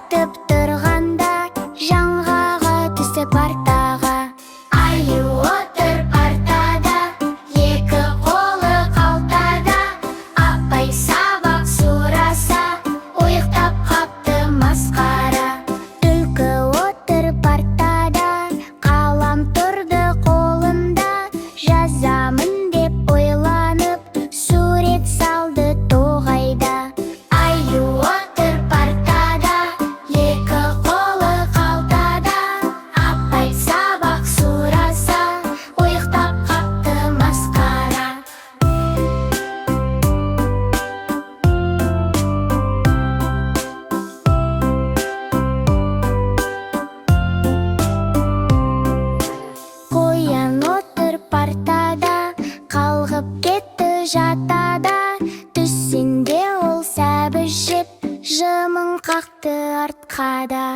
Айтып тұрғанда жаңғағы түсті партаға. Аю отыр партада, екі қолы қалтада. Апай сабақ сұраса, ұйықтап қапты масқара. Түлкі отыр партада, қалам тұрды қолында. Жазамын деп ойланып, сурет салды тоғайда. Аю отыр партада, екі қолы қалтада. Апай сабақ сұраса, ұйықтап қапты масқара. Қоян отыр партада, қалғып кетті жатада. Түсінде ол сәбіз жеп, жымың қақты артқа да.